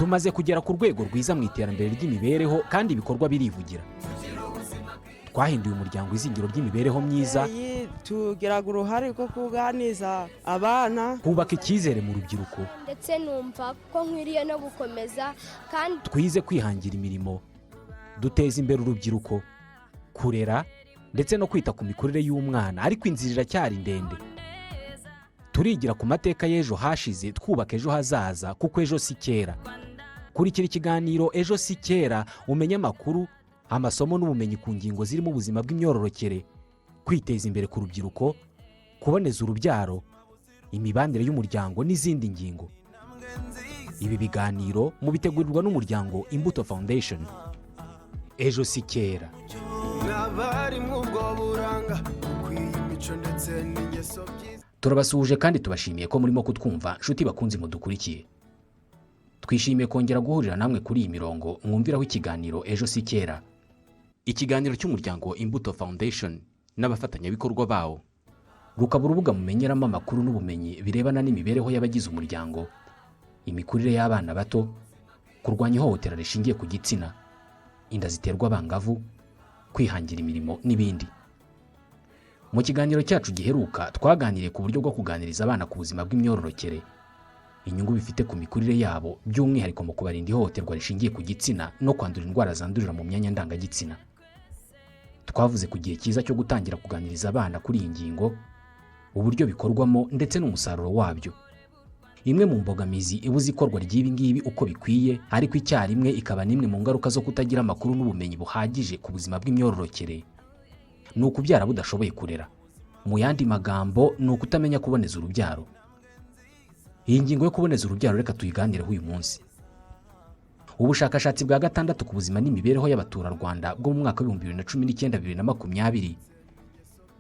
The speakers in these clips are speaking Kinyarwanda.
Tumaze kugera ku rwego rwiza mu iterambere ry'imibereho, kandi ibikorwa birivugira. Twahinduye umuryango izingiro ry'imibereho myiza. Tugiraga uruhare rwo kuganiriza abana. Kubaka icyizere mu rubyiruko. Ndetse numva ko nkwiriye no gukomeza kandi. Twize kwihangira imirimo, duteza imbere urubyiruko, kurera ndetse no kwita ku mikurire y'umwana. Ariko inzira iracyari ndende. Turigira ku mateka y'ejo hashize, twubaka ejo hazaza, kuko ejo si kera. Kurikira ikiganiro "Ejo si kera", umenye amakuru, amasomo n'ubumenyi ku ngingo zirimo ubuzima bw'imyororokere, kwiteza imbere ku rubyiruko, kuboneza urubyaro, imibanire y'umuryango n'izindi ngingo. Ibi biganiro mubitegurirwa n'umuryango Imbuto Foundation. Ejo si kera. N'abari ubwo buranga bukwiye, imico ndetse n'ingeso byiza. Turabasuhuje kandi tubashimiye ko murimo kutwumva, nshuti bakunzi mudukurikiye. Twishimiye kongera guhurira namwe kuri iyi mirongo mwumviraho ikiganiro "Ejo si kera", ikiganiro cy'umuryango Imbuto Foundation n'abafatanyabikorwa bawo, rukaba urubuga mumenyeramo amakuru n'ubumenyi birebana n'imibereho y'abagize umuryango, imikurire y'abana bato, kurwanya ihohotera rishingiye ku gitsina, inda ziterwa abangavu, kwihangira imirimo n'ibindi. Mu kiganiro cyacu giheruka, twaganiriye ku buryo bwo kuganiriza abana ku buzima bw'imyororokere, inyungu bifite ku mikurire yabo, by'umwihariko mu kubarinda ihohoterwa rishingiye ku gitsina no kwandura indwara zandurira mu myanya ndangagitsina. Twavuze ku gihe cyiza cyo gutangira kuganiriza abana kuri iyi ngingo, uburyo bikorwamo ndetse n'umusaruro wabyo. Imwe mu mbogamizi ibuza ikorwa ry'ibi ngibi uko bikwiye, ariko icyarimwe ikaba n'imwe mu ngaruka zo kutagira amakuru n'ubumenyi buhagije ku buzima bw'imyororokere, ni ukubyara budashoboye kurera. Mu yandi magambo, ni ukutamenya kuboneza urubyaro. Iyi ngingo yo kuboneza urubyaro reka tuyiganireho uyu munsi. Ubushakashatsi bwa gatandatu ku buzima n'imibereho y'abaturarwanda bwo mu mwaka wa 2019 2020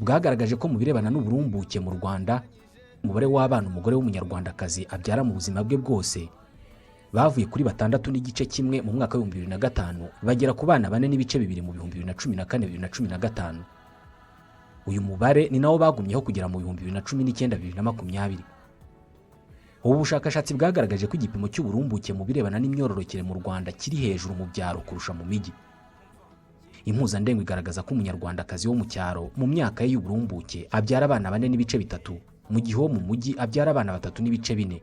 bwagaragaje ko mu birebana n'uburumbuke mu Rwanda, umubare w'abana umugore w'Umunyarwandakazi abyara mu buzima bwe bwose bavuye kuri 6.1 mu mwaka wa 2005, bagera ku bana 4.2 mu 2014 2015. Uyu mubare ni nawo bagumyeho kugera mu 2019 2020. Ubu bushakashatsi bwagaragaje ko igipimo cy'uburumbuke mu birebana n'imyororokere mu Rwanda kiri hejuru mu byaro kurusha mu mijyi. Impuzandengo igaragaza ko Umunyarwandakazi wo mu cyaro mu myaka ye y'uburumbuke abyara abana 4.3, mu gihe uwo mu mujyi abyara abana 3.4.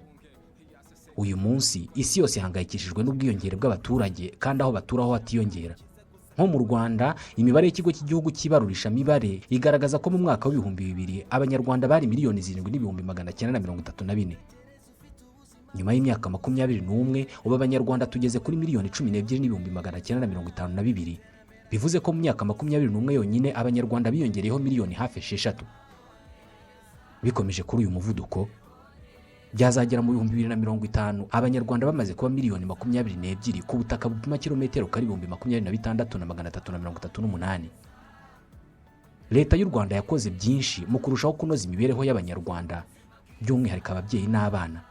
Uyu munsi isi yose ihangayikishijwe n'ubwiyongere bw'abaturage, kandi aho batura ho hatiyongera. Nko mu Rwanda, imibare y'Ikigo cy'Igihugu cy'Ibarurishamibare igaragaza ko mu mwaka wa 2000 Abanyarwanda bari 7,934,000. Nyuma y'imyaka 21, ubu Abanyarwanda tugeze kuri 12,952,000. Bivuze ko mu myaka 21 yonyine Abanyarwanda biyongereyeho miliyoni hafi 6. Bikomeje kuri uyu muvuduko, byazagera mu 2050 Abanyarwanda bamaze kuba miliyoni 22 ku butaka bupima kilometero kare 26,338. Leta y'u Rwanda yakoze byinshi mu kurushaho kunoza imibereho y'Abanyarwanda, by'umwihariko ababyeyi n'abana.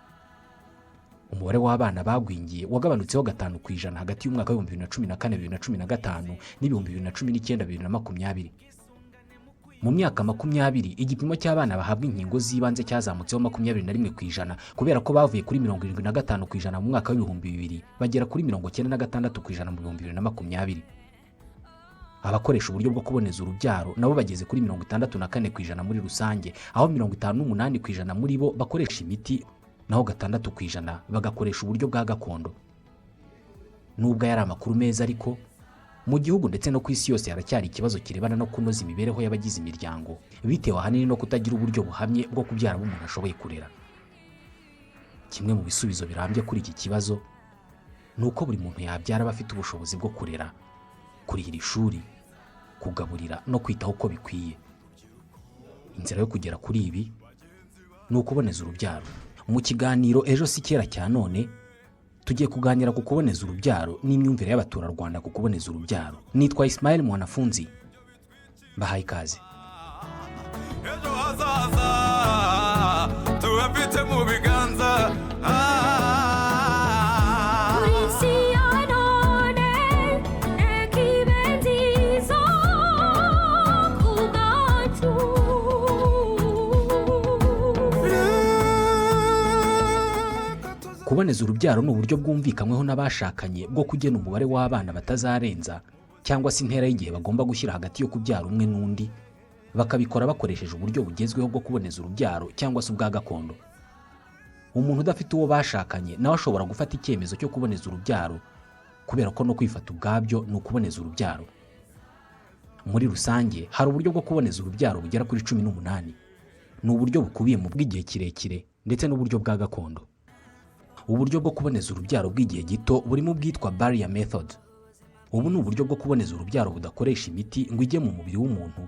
Umubare w'abana bagwingiye wagabanutseho 5% hagati y'umwaka wa 2014 2015 n'2019 2020. Mu myaka 20, igipimo cy'abana bahabwa inkingo z'ibanze cyazamutseho 21%, kubera ko bavuye kuri 75% mu mwaka wa 2000, bagera kuri 96% mu 2020. Abakoresha uburyo bwo kuboneza urubyaro nabo bageze kuri 64% muri rusange, aho 58% muri bo bakoresha imiti, naho 6% bagakoresha uburyo bwa gakondo. Nubwo aya ari amakuru meza, ariko mu gihugu ndetse no ku isi yose haracyari ikibazo kirebana no kunoza imibereho y'abagize imiryango, bitewe ahanini no kutagira uburyo buhamye bwo kubyara abo umuntu ashoboye kurera. Kimwe mu bisubizo birambye kuri iki kibazo ni uko buri muntu yabyara aba afite ubushobozi bwo kurera, kurihira ishuri, kugaburira no kwitaho uko bikwiye. Inzira yo kugera kuri ibi ni ukuboneza urubyaro. Mu kiganiro "Ejo si kera" cya none, tugiye kuganira ku kuboneza urubyaro n'imyumvire y'abaturarwanda ku kuboneza urubyaro. Nitwa Ismail Mwanafunzi, mbahaye ikaze. Ejo hazaza tuhafite mu biganza. Kuri isi ya none, reka ibe nziza ku bwacu. Kuboneza urubyaro ni uburyo bwumvikanyweho n'abashakanye bwo kugena umubare w'abana batazarenza, cyangwa se intera y'igihe bagomba gushyira hagati yo kubyara umwe n'undi, bakabikora bakoresheje uburyo bugezweho bwo kuboneza urubyaro cyangwa se ubwa gakondo. Umuntu udafite uwo bashakanye nawe ashobora gufata icyemezo cyo kuboneza urubyaro, kubera ko no kwifata ubwabyo ni ukuboneza urubyaro. Muri rusange hari uburyo bwo kuboneza urubyaro bugera kuri 18. Ni uburyo bukubiye mu bw'igihe kirekire ndetse n'uburyo bwa gakondo. Uburyo bwo kuboneza urubyaro bw'igihe gito burimo ubwitwa barrier method. Ubu ni uburyo bwo kuboneza urubyaro budakoresha imiti ngo ijye mu mubiri w'umuntu,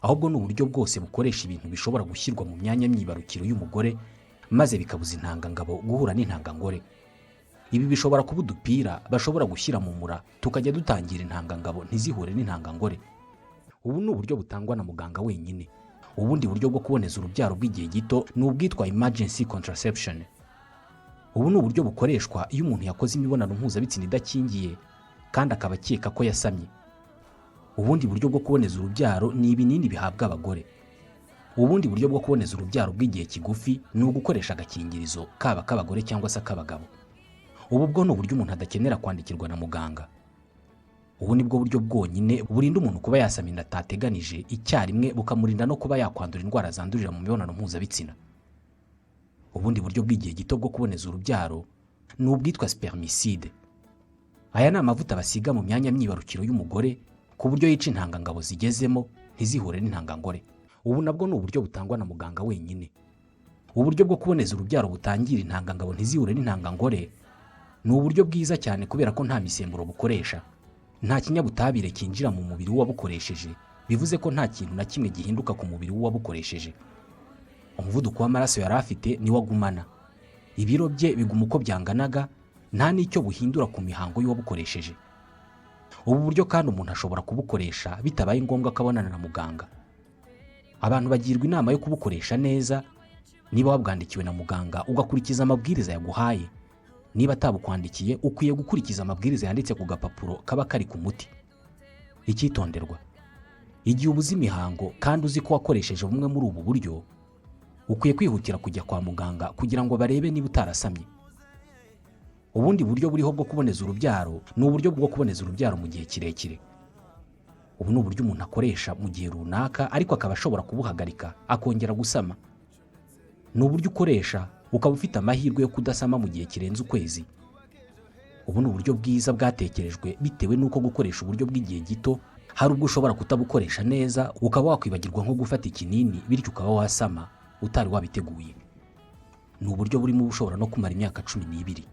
ahubwo ni uburyo bwose bukoresha ibintu bishobora gushyirwa mu myanya myibarukiro y'umugore, maze bikabuza intangangabo guhura n'intangangore. Ibi bishobora kuba udupira bashobora gushyira mu mura, tukajya dutangira intangangabo ntizihure n'intangangore. Ubu ni uburyo butangwa na muganga wenyine. Ubundi buryo bwo kuboneza urubyaro bw'igihe gito ni ubwitwa emergency contraception. Ubu ni uburyo bukoreshwa iyo umuntu yakoze imibonano mpuzabitsina idakingiye kandi akaba akeka ko yasamye. Ubundi buryo bwo kuboneza urubyaro ni ibinini bihabwa abagore. Ubundi buryo bwo kuboneza urubyaro bw'igihe kigufi ni ugukoresha agakingirizo, kaba k'abagore cyangwa se ak'abagabo. Ubu bwo ni uburyo umuntu adakenera kwandikirwa na muganga. Ubu ni bwo buryo bwonyine burinda umuntu kuba yasama inda atateganije icyarimwe, bukamurinda no kuba yakwandura indwara zandurira mu mibonano mpuzabitsina. Ubundi buryo bw'igihe gito bwo kuboneza urubyaro ni ubwitwa spermicide. Aya ni amavuta basiga mu myanya myibarukiro y'umugore, ku buryo yica intangangabo zigezemo ntizihure n'intangangore. Ubu nabwo ni uburyo butangwa na muganga wenyine. Uburyo bwo kuboneza urubyaro butangira intangangabo ntizihure n'intangangore ni uburyo bwiza cyane, kubera ko nta misemburo bukoresha, nta kinyabutabire cyinjira mu mubiri w'uwabukoresheje, bivuze ko nta kintu na kimwe gihinduka ku mubiri w'uwabukoresheje. Umuvuduko w'amaraso yari afite niwo agumana, ibiro bye biguma uko byanganaga, nta n'icyo buhindura ku mihango y'uwabukoresheje. Ubu buryo kandi umuntu ashobora kubukoresha bitabaye ngombwa ko abonana na muganga. Abantu bagirwa inama yo kubukoresha neza, niba wabwandikiwe na muganga ugakurikiza amabwiriza yaguhaye. Niba atabukwandikiye, ukwiye gukurikiza amabwiriza yanditse ku gapapuro kaba kari ku muti. Icyitonderwa: igihe ubuze imihango kandi uzi ko wakoresheje bumwe muri ubu buryo, ukwiye kwihutira kujya kwa muganga kugira ngo barebe niba utarasamye. Ubundi buryo buriho bwo kuboneza urubyaro ni uburyo bwo kuboneza urubyaro mu gihe kirekire. Ubu ni uburyo umuntu akoresha mu gihe runaka, ariko akaba ashobora kubuhagarika akongera gusama. Ni uburyo ukoresha ukaba ufite amahirwe yo kudasama mu gihe kirenze ukwezi. Ubu ni uburyo bwiza bwatekerejwe bitewe n'uko gukoresha uburyo bw'igihe gito hari ubwo ushobora kutabukoresha neza, ukaba wakwibagirwa nko gufata ikinini, bityo ukaba wasama utari wabiteguye. Ni uburyo burimo ushobora no kumara imyaka 12.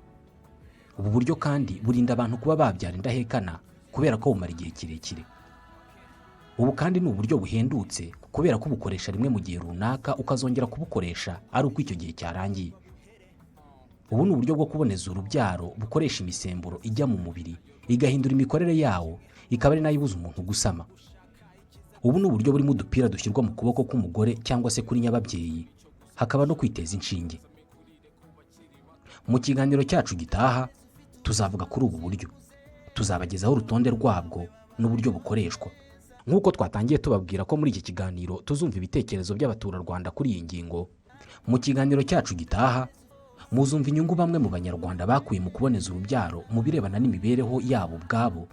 Ubu buryo kandi burinda abantu kuba babyara indahekana, kubera ko bumara igihe kirekire. Ubu kandi ni uburyo buhendutse, kubera ko ubukoresha rimwe mu gihe runaka, ukazongera kubukoresha ari uko icyo gihe cyarangiye. Ubu ni uburyo bwo kuboneza urubyaro bukoresha imisemburo ijya mu mubiri igahindura imikorere yawo, ikaba ari nayo ibuza umuntu gusama. Ubu ni uburyo burimo udupira dushyirwa mu kuboko k'umugore cyangwa se kuri nyababyeyi, hakaba no kwiteza inshinge. Mu kiganiro cyacu gitaha tuzavuga kuri ubu buryo, tuzabagezaho urutonde rwabwo n'uburyo bukoreshwa. Nk'uko twatangiye tubabwira ko muri iki kiganiro tuzumva ibitekerezo by'abaturarwanda kuri iyi ngingo, mu kiganiro cyacu gitaha muzumva inyungu bamwe mu Banyarwanda bakuye mu kuboneza urubyaro mu birebana n'imibereho yabo ubwabo,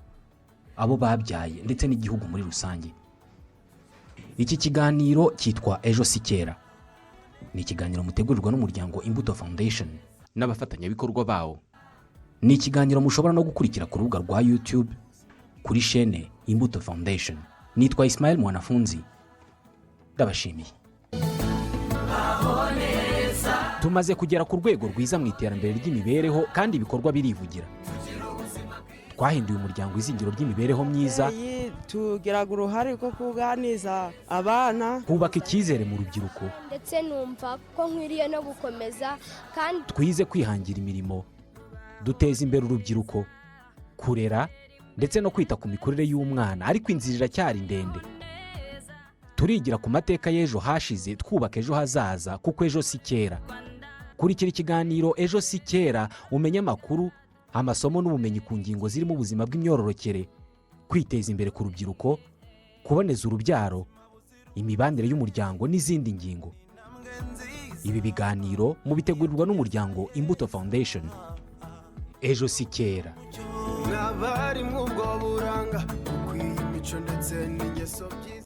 abo babyaye ndetse n'igihugu muri rusange. Iki kiganiro cyitwa Ejo si kera. Ni ikiganiro mutegurirwa n'umuryango Imbuto Foundation n'abafatanyabikorwa bawo. Ni ikiganiro mushobora no gukurikira ku rubuga rwa YouTube kuri shene Imbuto Foundation. Nitwa Ismail Mwanafunzi, ndabashimiye. Tumaze kugera ku rwego rwiza mu iterambere ry'imibereho, kandi ibikorwa birivugira. Twahinduye umuryango izingiro ry'imibereho myiza. Ababyeyi tugiraga uruhare rwo kuganiza abana. Twubaka icyizere mu rubyiruko. Ndetse numva ko nkwiriye no gukomeza kandi Twize kwihangira imirimo, duteza imbere urubyiruko, kurera ndetse no kwita ku mikurire y'umwana, ariko inzira iracyari ndende. Turigira ku mateka y'ejo hashize twubaka ejo hazaza, kuko ejo si kera. Kurikira ikiganiro Ejo si kera, umenye amakuru, amasomo n'ubumenyi ku ngingo zirimo ubuzima bw'imyororokere, kwiteza imbere ku rubyiruko, kuboneza urubyaro, imibanire y'umuryango n'izindi ngingo. Intambwe nziza. Ibi biganiro mubitegurirwa n'umuryango Imbuto Foundation. Ejo si kera. N'abari muri ubwo buranga bukwiye imico ndetse n'ingeso byiza.